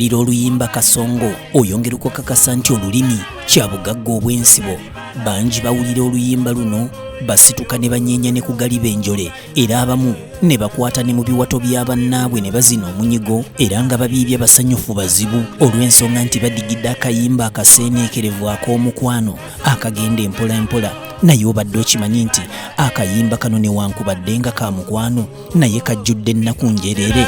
Bw'owulira oluyimba Kasongo oyongera okukakasa nti olulimi kya bugagga obw'ensibo. Bangi bawulira oluyimba luno basituka ne banyeenya ne ku galiba enjole era abamu ne bakwata ne mu biwato bya bannaabwe ne bazina omunyigo era nga babiibya basanyufu bazibu olw'ensonga nti badigidde akayimba akaseeneekerevu ak'omukwano akagenda empola empola. Naye obadde okimanyi nti akayimba kano newankubadde nga ka mukwano naye kajjudde ennaku njereere.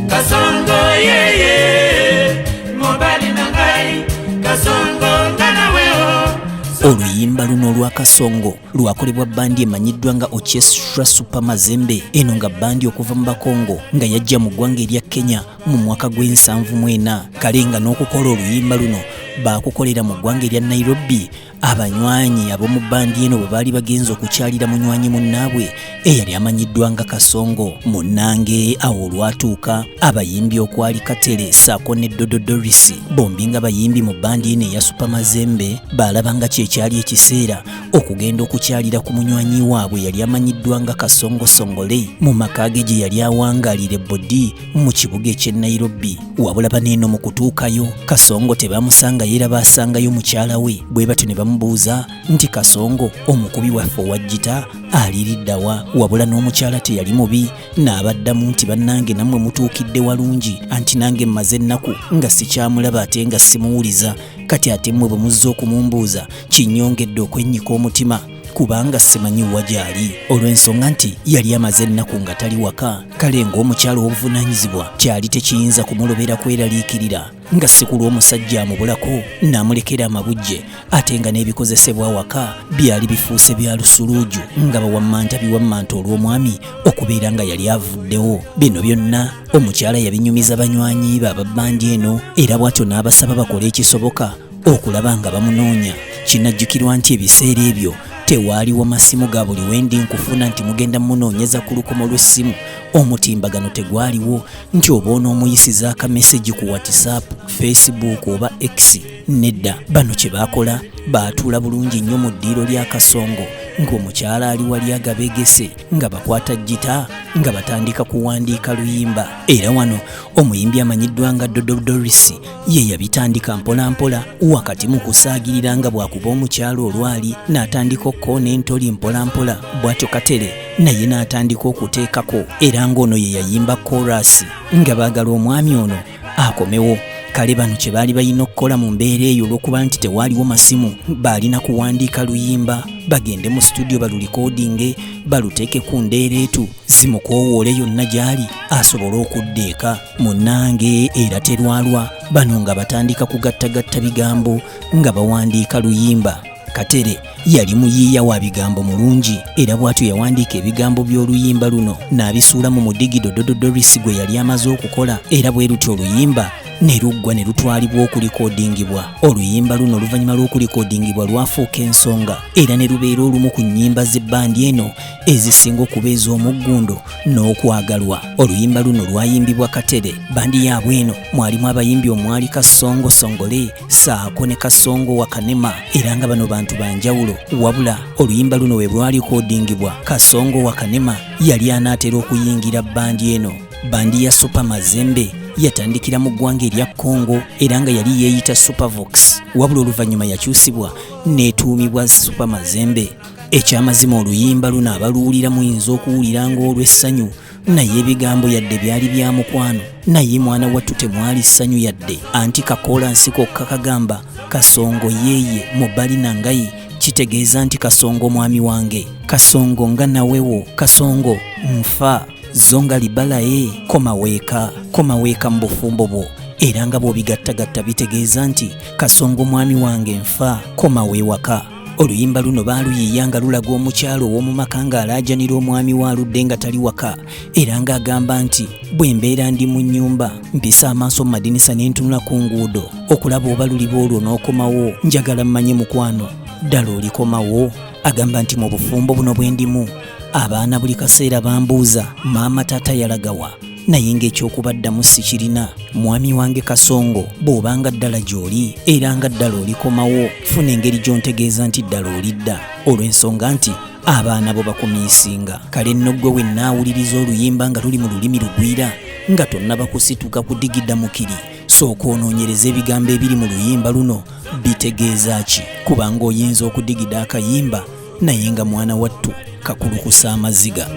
Kasongo yeye mobali na ngai kasongo nga nawe o. Oluyimba luno olwa Kasongo lwakolebwa bbandi emanyiddwa nga Orchestra Super Mazembe, eno nga bbandi okuva mu Bakongo nga yajja mu ggwanga erya Kenya mu mwaka gw'ensanvu mu ena. Kale nga n'okukola oluyimba luno baakukolera mu ggwanga erya Nairobi. Abanywanyi ab'omu bbandi eno bwe baali bagenze okukyalira munywanyi munnaabwe eyali amanyiddwa nga Kasongo. Munnange awo olwatuuka abayimbi okwali Katele ssaako ne Dodo Doris, bombi nga bayimbi mu bbandi eno eya Super Mazembe, baalaba nga kye kyali ekiseera okugenda okukyalira ku munywanyi waabwe eyali amanyiddwa nga Kasongo Songole mu maka ge gye yali awangaalira e Bodi mu kibuga eky'e Nairobi. Wabula bano eno mu kutuukayo Kasongo tebamusangayo era baasangayo mukyala we, bwe batyo ne bamubuuza nti Kasongo omukubi waffe owa ggita aliridda wa? Wabula n'omukyala teyali mubi n'abaddamu nti bannange nammwe mutuukidde walungi, anti nange mmaze ennaku nga sikyamulaba ate nga simuwuliza, kati ate mmwe bwe muzze okumumbuuza kinnyongedde okwennyika omutima kubanga simanyi wa gy'ali, olw'ensonga nti yali amaze ennaku nga tali waka. Kale ng'omukyala ow'obuvunaanyizibwa kyali tekiyinza kumulobera kweraliikirira nga si ku lw'omusajja amubulako n'amulekera amabujje, ate nga n'ebikozesebwa awaka byali bifuuse bya lusuluuju nga bawammanta biwammanta olw'omwami okubeera nga yali avuddewo. Bino byonna omukyala yabinyumiza banywanyi be aba bbandi eno era bw'atyo n'abasaba bakole ekisoboka okulaba nga bamunoonya. Kinajjukirwa nti ebiseera ebyo tewaaliwo masimu ga buli wendi nkufuna nti mugenda munoonyeza ku lukomo lw'essimu, omutimbagano tegwaliwo nti oba onoomuyisiza akameseji ku WhatsApp, Facebook oba X. Nedda, bano kye baakola baatuula bulungi nnyo mu ddiiro lya Kasongo ng'omukyala ali wali agabegese nga bakwata ggita nga batandika kuwandiika luyimba. Era wano omuyimbi amanyiddwa nga Dodo Doris ye yabitandika mpola mpola wakati mu kusaagirira nga bw'akuba omukyala olwali n'atandika okukoona entoli mpola mpola, bw'atyo Katele naye n'atandika okuteekako era ng'ono ye yayimba chorus nga baagala omwami ono akomewo. Kale bano kye baali balina okukola mu mbeera eyo olw'okuba nti tewaaliwo masimu, baalina kuwandiika luyimba bagende mu situdiyo balulikodinge baluteeke ku ndeereetu zimukoowoole yonna gy'ali asobole okudda eka. Munnange era terwalwa bano nga batandika kugattagatta bigambo nga bawandiika luyimba. Katere yali muyiiya wa bigambo mulungi era bw'atyo yawandiika ebigambo by'oluyimba luno n'abisuula mu mudigido Dodo Doris gwe yali amaze okukola, era bwe lutyo oluyimba ne luggwa ne lutwalibwa okulikodingibwa. Oluyimba luno oluvannyuma lw'okulikodingibwa lwafuuka ensonga era ne lubeera olumu ku nnyimba z'ebbandi eno ezisinga okuba ez'omuggundo n'okwagalwa. Oluyimba luno lwayimbibwa Katere. Bandi yaabwe eno mwalimu abayimbi omwali Kasongo Songole ssaako ne Kasongo wa Kanema, era nga bano bantu ba njawulo. Wabula oluyimba luno we lwalikodingibwa, Kasongo wa Kanema yali anaatera okuyingira bbandi eno. Bandi ya Super Mazembe yatandikira mu ggwanga erya Congo era nga yali yeeyita Supervox, wabula oluvannyuma yakyusibwa n'etuumibwa Super Mazembe. Ekyamazima oluyimba luno abaluwulira muyinza okuwulira ng'olw'essanyu, naye ebigambo yadde byali bya mukwano, naye mwana wattu temwali ssanyu yadde. Anti kakoolansi kokka kagamba Kasongo yeeye mubali nangayi, kitegeeza nti Kasongo mwami wange, Kasongo nga nawewo, Kasongo nfa zonga libalaye, koma weeka, koma weeka mu bufumbo bwo. Era nga bw'obigattagatta bitegeeza nti Kasongo mwami wange nfa, koma weewaka. Oluyimba luno baaluyiiya nga lulaga omukyala ow'omu maka ng'alaajanira omwami we aludde nga tali waka, era ng'agamba nti bwe mbeera ndi mu nnyumba mpisa amaaso mu madinisa ne ntunula ku nguudo okulaba oba luliba olwo n'okomawo, njagala mmanye mukwano ddala olikomawo. Agamba nti mu bufumbo buno bwe ndimu abaana buli kaseera bambuuza maama taata yalagawa, naye ng'ekyokubaddamu sikirina. Mwami wange Kasongo, bw'obanga ddala gy'oli era nga ddala olikomawo, funa engeri gy'ontegeeza nti ddala olidda, olw'ensonga nti Abaana bo bakumiisinga. Kale nno ggwe wenna awuliriza oluyimba nga luli mu lulimi lugwira nga tonnaba kusituka kudigida mukiri, sooka onoonyereza ebigambo ebiri mu luyimba luno bitegeeza ki, kubanga oyinza okudigida akayimba naye nga mwana wattu kakulukusa amaziga.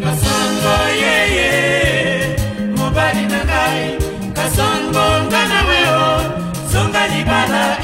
Kasongo yeye mobali na ngai, Kasongo nga nawe o zonga libala.